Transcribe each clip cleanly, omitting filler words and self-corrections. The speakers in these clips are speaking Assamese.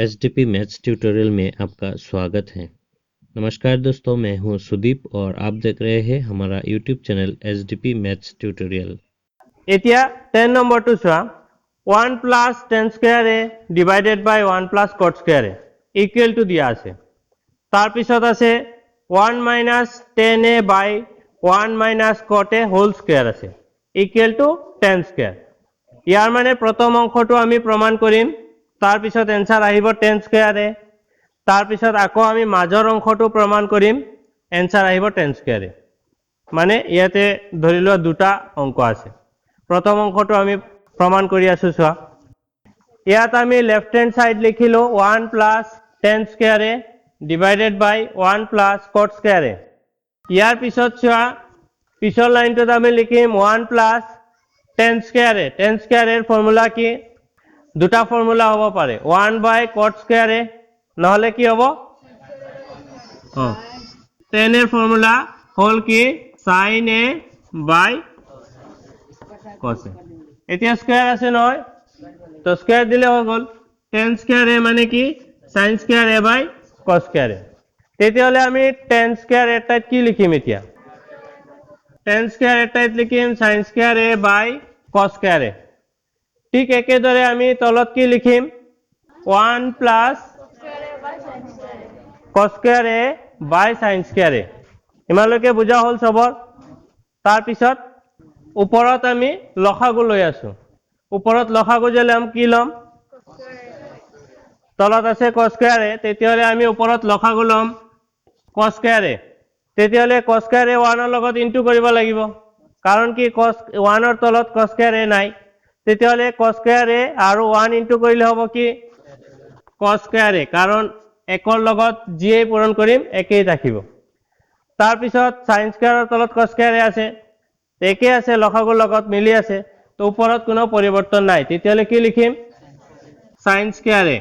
एसडीपी मैथ्स ट्यूटोरियल में आपका स्वागत है। नमस्कार दोस्तों, मैं हूं सुदीप और आप देख रहे हैं हमारा YouTube channel SDP maths tutorial. এতিয়া 10 নম্বৰটো চোৱা। 1 plus tan square A divided by 1 plus cot square A equal to দিয়া আছে। তাৰপিছত আছে 1 minus tan A by 1 minus cot A whole square আছে, ইকুৱেল টু টেন স্কুৱেৰ। ইয়াৰ মানে প্ৰথম অংশটো আমি প্ৰমাণ কৰিম, তাৰপিছত এনচাৰ আহিব টেন স্কুৱেৰ এ। তাৰপিছত আকৌ আমি মাজৰ অংশটো প্ৰমাণ কৰিম, এনচাৰ আহিব টেন স্কুৱেৰ এ। মানে ইয়াতে ধৰি লোৱা দুটা অংক আছে। প্ৰথম অংশটো আমি প্ৰমাণ কৰি আছো। চোৱা, ইয়াত আমি লেফ্ট হেণ্ড চাইড লিখিলো 1 plus tan square A divided by 1 plus cot square A। ইয়াৰ পিছত চোৱা, পিছৰ লাইনটোত আমি লিখিম 1 plus tan square A। Tan square এৰ ফৰ্মুলা কি? দুটা ফৰ্মুলা হ'ব পাৰে, 1 বাই কট স্কুৱেৰ এ, নহ'লে কি হ'ব? টেন এৰ ফৰ্মুলা হ'ল কি? Sin A by cos A। এতিয়া স্কুৱেৰ আছে নহয়, তো স্কুৱেৰ দিলে হৈ গ'ল। টেন স্কুৱেৰ এ মানে কি? Sin square A by cos square A। তেতিয়াহ'লে আমি টেন স্কুৱেৰ এৰ ঠাইত কি লিখিম? এতিয়া টেন স্কুৱেৰ এৰ ঠাইত লিখিম sin square A by cos square A। ঠিক একেদৰে আমি তলত কি লিখিম? 1 plus cos square A by sin square A। ইমানলৈকে বুজা হ'ল চবৰ? তাৰপিছত ওপৰত আমি লসাগু লৈ আছো। ওপৰত লসাগু যে ল'ম, কি ল'ম? তলত আছে কছ স্কুৱেৰ এ, তেতিয়াহ'লে আমি ওপৰত লসাগু ল'ম কছ স্কুৱেৰ এ। তেতিয়াহ'লে কছ স্কুৱেৰ এ ওৱানৰ লগত ইনটু কৰিব লাগিব। কাৰণ কি? কছ ওৱানৰ তলত কছ স্কুৱেৰ এ নাই। তেতিয়াহ'লে কছ স্কুৱেৰ এ আৰু ওৱান ইনটু কৰিলে হ'ব কি? কছ স্কুৱেৰ এ। কাৰণ একৰ লগত যিয়েই পূৰণ কৰিম, একেই থাকিব। তাৰপিছত চাইন স্কুৱেৰৰ তলত কছ স্কুৱেৰ এ আছে, একে আছে, লসাগুৰ লগত মিলি আছে, তো ওপৰত কোনো পৰিৱৰ্তন নাই। তেতিয়াহ'লে কি লিখিম? চাইন স্কুৱেৰ এ।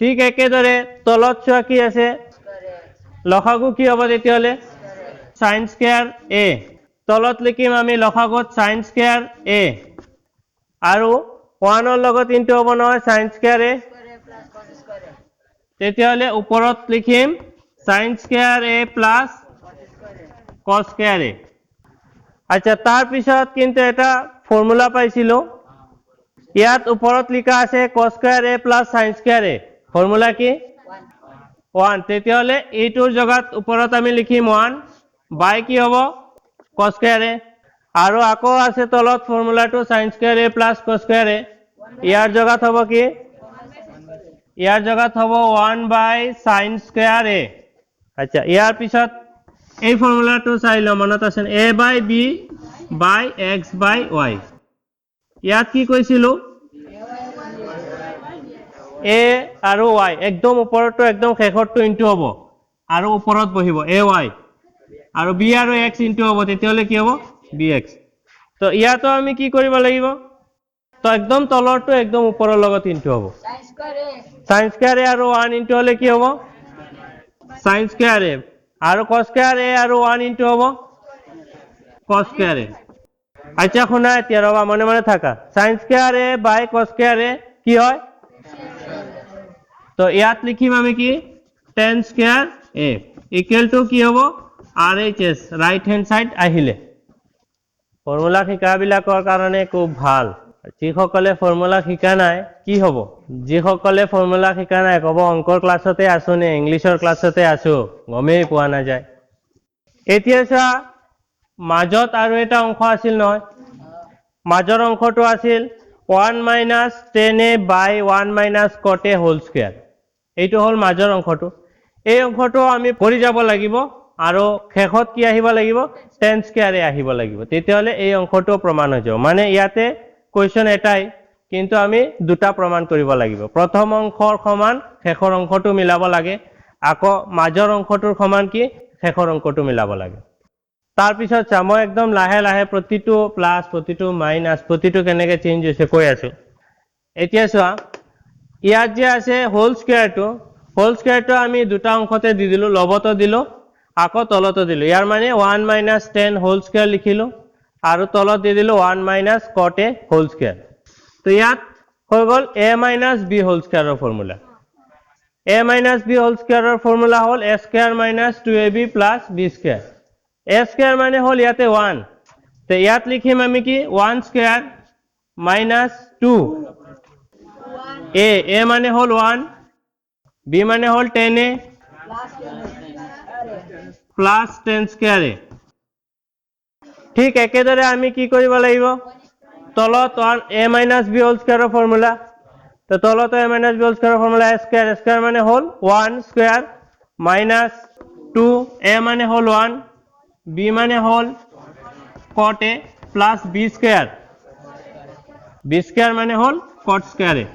ঠিক একেদৰে তলত চোৱা, কি আছে? লসাগু কি হ'ব তেতিয়াহ'লে? চাইন স্কুৱেৰ এ। তলত লিখিম আমি লসাগুত চাইন স্কুৱেৰ এ আৰু ওৱানৰ লগত ইনটু হ'ব নহয় চাইন স্কুৱেৰ এ। তেতিয়াহ'লে ওপৰত লিখিম sin square A plus cos square A। আচ্ছা, তাৰপিছত কিন্তু এটা ফৰ্মুলা পাইছিলোঁ। ইয়াত ওপৰত লিখা আছে cos square A plus sin square A। Formula কি? ওৱান। তেতিয়াহ'লে এইটোৰ জেগাত ওপৰত আমি লিখিম ওৱান বাই কি হ'ব? কছ স্কুৱেৰ এ। আৰু আকৌ আছে তলত ফৰ্মুলাটো sin square A plus cos square A। ইয়াৰ জেগাত হ'ব কি? ইয়াৰ জেগাত হ'ব 1 বাই চাইন স্কুৱেৰ এ। আচ্ছা, ইয়াৰ পিছত এই ফৰ্মুলাটো চাই লওঁ, মনত আছে? A by B by X by Y। ইয়াত কি কৈছিলো? এ আৰু ৱাই, একদম ওপৰতো একদম শেষৰটো ইনটু হ'ব আৰু ওপৰত বহিব এ ৱাই, আৰু বি আৰু এক্স ইনটু হ'ব, তেতিয়াহ'লে কি হ'ব? B X. তো ইয়াতো আমি কি কৰিব লাগিব? তো একদম তলৰটো একদম ওপৰৰ লগত ইনটু হ'ব। চাইন স্কুৱেৰ এ আৰু ওৱান ইনটু হ'লে কি হ'ব? চাইন স্কুৱেৰ এ। আৰু কছ স্কুৱেৰ এ আৰু ওৱান ইনটু হ'ব কছ স্কুৱেৰ এ। আচ্ছা শুনা, এতিয়া ৰবা, মনে মনে থাকা। Sin square A by cos square A কি হয়? তো ইয়াত লিখিম আমি কি? Tan square A equal to কি হ'ব? RHS, right hand side আহিলে। ফৰ্মুলা শিকাবিলাকৰ কাৰণে খুব ভাল। যিসকলে ফৰ্মুলা শিকা নাই, কি হ'ব? যিসকলে ফৰ্মুলা শিকা নাই, ক'ব অংকৰ ক্লাছতে আছো নে ইংলিছৰ ক্লাছতে আছো, গমেই পোৱা নাযায়। এতিয়া চোৱা, মাজত আৰু এটা অংশ আছিল নহয়। মাজৰ অংশটো আছিল 1 minus tan A by 1 minus cot A whole square। এইটো হ'ল মাজৰ অংশটো। এই অংশটো আমি কৰি যাব লাগিব আৰু শেষত কি আহিব লাগিব? টেন স্কুৱেৰ এ আহিব লাগিব। তেতিয়াহ'লে এই অংশটো প্ৰমাণ হৈ যাব। মানে ইয়াতে কুৱেশ্যন এটাই, কিন্তু আমি দুটা প্ৰমাণ কৰিব লাগিব। প্ৰথম অংশৰ সমান শেষৰ অংশটো মিলাব লাগে, আকৌ মাজৰ অংশটোৰ সমান কি শেষৰ অংশটো মিলাব লাগে। তাৰপিছত চা, মই একদম লাহে লাহে প্ৰতিটো প্লাছ, প্ৰতিটো মাইনাছ, প্ৰতিটো কেনেকে চেঞ্জ হৈছে কৈ আছো। এতিয়া চোৱা, ইয়াত যে আছে হোল স্কুৱেৰটো, হোল স্কুৱেৰটো আমি দুটা অংশতে দি দিলো, লবতো দিলো, আকৌ তলতো দিলো। ইয়াৰ মানে 1 মাইনাছ টেন হোল স্কুৱেৰ লিখিলো আৰু তলত দি দিলো 1 minus cot A whole square। তো ইয়াত হৈ গ'ল এ মাইনাছ বি হোল স্কুৱেৰৰ ফৰ্মুলা। এ মাইনাছ বি হোল স্কুৱেৰৰ ফৰ্মুলা হ'ল a square minus two a b plus b square। A square মানে হ'ল ইয়াতে ওৱান। তো ইয়াত লিখিম আমি কি? One square minus two a, a মানে হ'ল ওৱান, বি মানে হ'ল tan A plus tan square A। ঠিক একেদৰে আমি কি কৰিব লাগিব? তলত one a minus b whole স্কুৱেৰৰ formula. তো তলত এ মাইনাছ বি হোল স্কুৱেৰৰ ফৰ্মুলা এ স্কুৱেৰ, এ স্কুৱেৰ মানে হ'ল one square minus two, a মানে হ'ল ওৱান, বি মানে হ'ল cot A plus b square, b square মানে হ'ল কট স্কুৱেৰ এ।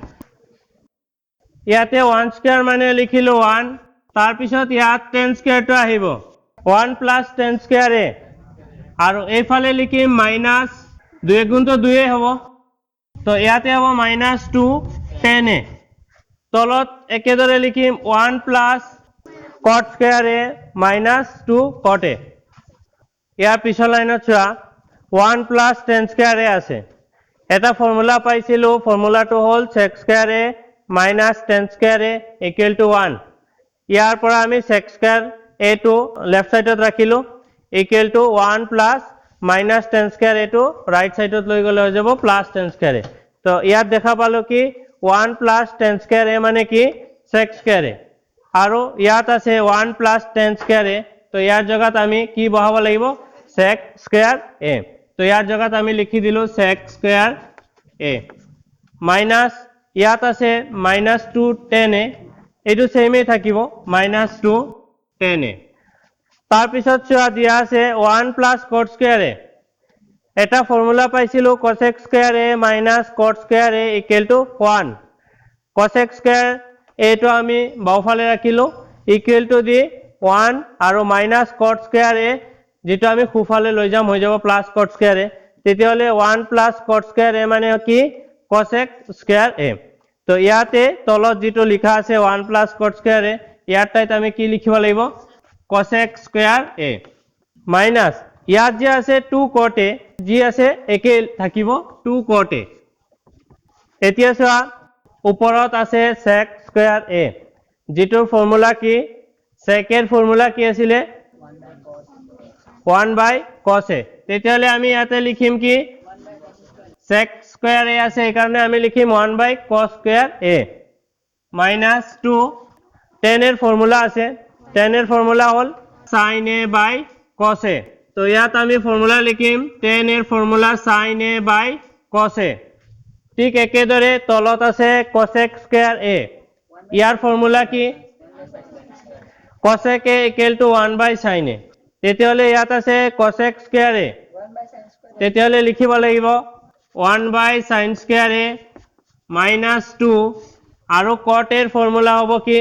ইয়াতে ওৱান স্কুৱেৰ মানে লিখিলো ওৱান। তাৰপিছত ইয়াত টেন স্কুৱেৰটো আহিব, one plus tan square A। আৰু এইফালে লিখিম মাইনাছ, দুই গুণটো দুয়ে হ'ব, তো ইয়াতে হ'ব মাইনাছ টু টেন এ। তলত একেদৰে লিখিম one plus cot square A minus two cot A। ইয়াৰ পিছৰ লাইনত চোৱা, one plus tan square A আছে। এটা ফৰ্মুলা পাইছিলোঁ, ফৰ্মুলাটো হ'ল sec square A minus tan square A equal to one। ইয়াৰ পৰা আমি চেক স্কুৱেৰ এটো লেফ্ট ছাইডত ৰাখিলোঁ, equal to one plus minus tan square এটো ৰাইট ছাইডত লৈ গ'লে হৈ যাব প্লাছ টেন স্কুৱেৰ এ। তো ইয়াত দেখা পালোঁ কি? One plus tan square A মানে কি? চেক স্কুৱেৰ এ। আৰু ইয়াত আছে one plus tan square A। তো ইয়াৰ জেগাত আমি কি বহাব লাগিব? চেক স্কুৱেৰ এ। তো ইয়াৰ জেগাত আমি লিখি দিলোঁ চেক স্কুৱেৰ এ মাইনাছ, ইয়াত আছে মাইনাছ টু টেন এ, এইটো ছেমেই থাকিব, মাইনাছ টু টেন এ। তাৰপিছত চোৱা, দিয়া আছে one plus cot square A। এটা ফৰ্মুলা পাইছিলোঁ, cosec square A minus cot square A equal to one। Cosec square এইটো আমি বাওঁফালে ৰাখিলোঁ, ইকুৱেল টু the one আৰু মাইনাছ কট স্কুৱেৰ এ যিটো আমি সোঁফালে লৈ যাম, হৈ যাব প্লাছ কট স্কুৱেৰ এ। তেতিয়াহ'লে one plus cot square A মানে কি? কচেক স্কুৱেৰ এ। তো ইয়াতে তলত যিটো লিখা আছে one plus cot square A, ইয়াৰ ঠাইত আমি কি লিখিব লাগিব? কচেক স্কুৱেৰ এ। মাইনাছ ইয়াত যে আছে টু কট এ, যি আছে একেই থাকিব, টু কট এ। এতিয়া চোৱা, ওপৰত আছে চেক স্কুৱেৰ এ, যিটোৰ ফৰ্মুলা কি? চেকেৰ ফৰ্মুলা কি আছিলে? ওৱান বাই কছ এ। তেতিয়াহ'লে আমি ইয়াতে লিখিম কি? চেক স্কুৱেৰ এ আছে, সেইকাৰণে আমি লিখিম one by cos square A minus two tan এৰ ফৰ্মুলা আছে। টেন এৰ ফৰ্মুলা হ'ল sin A by cos A। তো ইয়াত আমি ফৰ্মুলা লিখিম টেন এৰ formula sin A by cos A। ঠিক একেদৰে তলত আছে কচেক স্কুৱেৰ এ, ইয়াৰ ফৰ্মুলা কি? Cosec A equal to one by sin A। তেতিয়াহ'লে ইয়াত আছে কচেক স্কুৱেৰ এ, তেতিয়াহ'লে লিখিব লাগিব one by sin square A minus two আৰু কট এৰ ফৰ্মুলা হ'ব কি?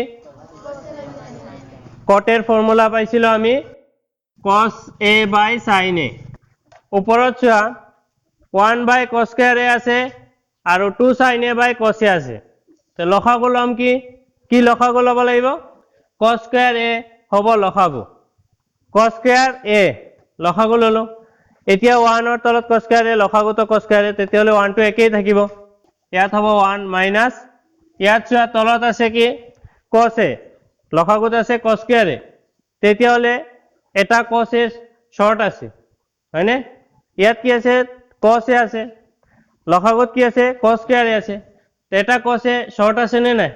কট এৰ ফৰ্মুলা পাইছিলোঁ আমি cos A by sin A। ওপৰত চোৱা, one by cos square A আছে আৰু two sin A by cos A আছে। তো লসাগু ল'ম কি? কি লসাগু ল'ব লাগিব? কছ স্কুৱেৰ এ হ'ব লসাগু। কছ স্কুৱেৰ এ লসাগু ল'লো। এতিয়া ওৱানৰ তলত কছ স্কুৱেৰ এ, লসাগুতো কছ স্কুৱেৰ এ, তেতিয়াহ'লে ওৱানটো একেই থাকিব। ইয়াত হ'ব ওৱান মাইনাছ, ইয়াত চোৱা, তলত আছে কি? কছ এ, লসাগুত আছে কছ স্কুৱেৰ এ। তেতিয়াহ'লে এটা কছ এ শ্বৰ্ট আছে, হয়নে? ইয়াত কি আছে? কছ এ আছে। লসাগুত কি আছে? কছ স্কুৱেৰ এ আছে। এটা কছ এ শ্বৰ্ট আছে নে নাই?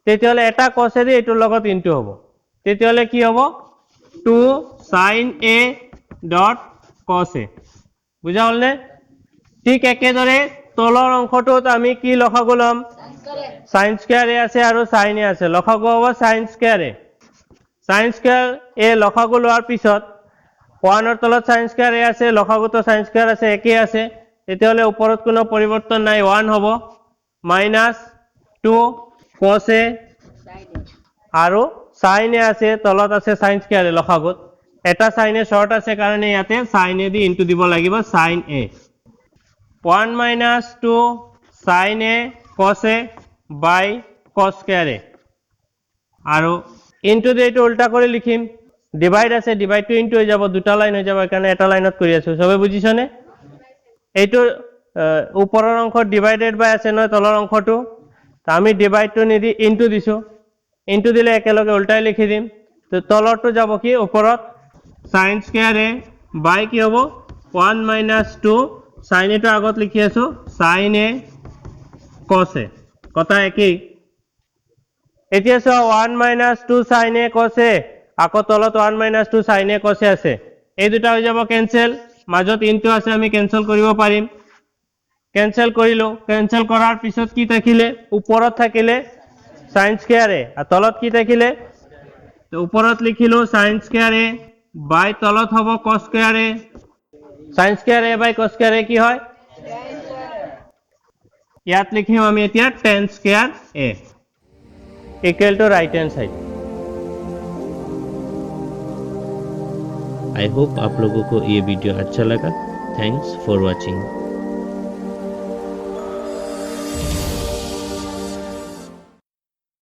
তেতিয়াহ'লে এটা কছেৰে এইটোৰ লগত ইনটু হ'ব। তেতিয়াহ'লে কি হ'ব? Two sin A dot cos A। বুজা হ'লনে? ঠিক একেদৰে তলৰ অংশটোত আমি কি লসাগু ল'ম? চাইন স্কুৱেৰ এ আছে আৰু চাইন এ আছে। লসাগু হ'ব sin square A। Sin square A লসাগু লোৱাৰ পিছত ওৱানৰ তলত চাইন স্কুৱেৰ এ আছে, লসাগুতো চাইন স্কুৱেৰ আছে, একেই আছে। তেতিয়াহ'লে ওপৰত কোনো পৰিৱৰ্তন নাই, ওৱান হ'ব, মাইনাছ টু কছ এ আৰু চাইন এ আছে, তলত আছে চাইন স্কুৱেৰ এ। লসাগুত এটা চাইন এ শ্বৰ্ট আছে কাৰণে ইয়াতে চাইন এ দি ইনটু দিব লাগিব, sin A। One minus two sin A cos A by cos square A আৰু ইনটু দি এইটো উল্টা কৰি লিখিম। ডিভাইড আছে, ডিভাইডটো ইনটু হৈ যাব, দুটা লাইন হৈ যাব। সেইকাৰণে এটা লাইনত কৰি আছো। চবে বুজিছনে? এইটো ওপৰৰ অংশ ডিভাইডেড বাই আছে নহয় তলৰ অংশটো, আমি ডিভাইডটো নিদি ইনটু দিছো। ইনটু দিলে একেলগে উল্টাই লিখি দিম। তো তলৰটো যাব কি ওপৰত, চাইন স্কোয়াৰ এ বাই কি হ'ব ওৱান মাইনাছ টু, চাইন এটো আগত লিখি আছো, চাইন এ কছ এ, কথা একেই। এতিয়া চোৱা one minus two sine A cos A, আকৌ তলত one minus two sine A cos A আছে, এই দুটা হৈ যাব কেঞ্চেল, মাজত ইনটু আছে আমি কেঞ্চেল কৰিব পাৰিম। কেঞ্চেল কৰিলো, কেঞ্চেল কৰাৰ পিছত কি থাকিলে, ওপৰত থাকিলে চাইন স্কোয়াৰ এ, আৰু তলত কি থাকিলে, তো ওপৰত লিখিলো চাইন স্কোয়াৰ এ বাই তলত হ'ব cos square A, sine square A by cos square A কি হয়, ইয়াত লিখিম আমি এতিয়া tan square A equal to right hand side. I hope आप लोगों को ये वीडियो अच्छा लगा। Thanks for watching.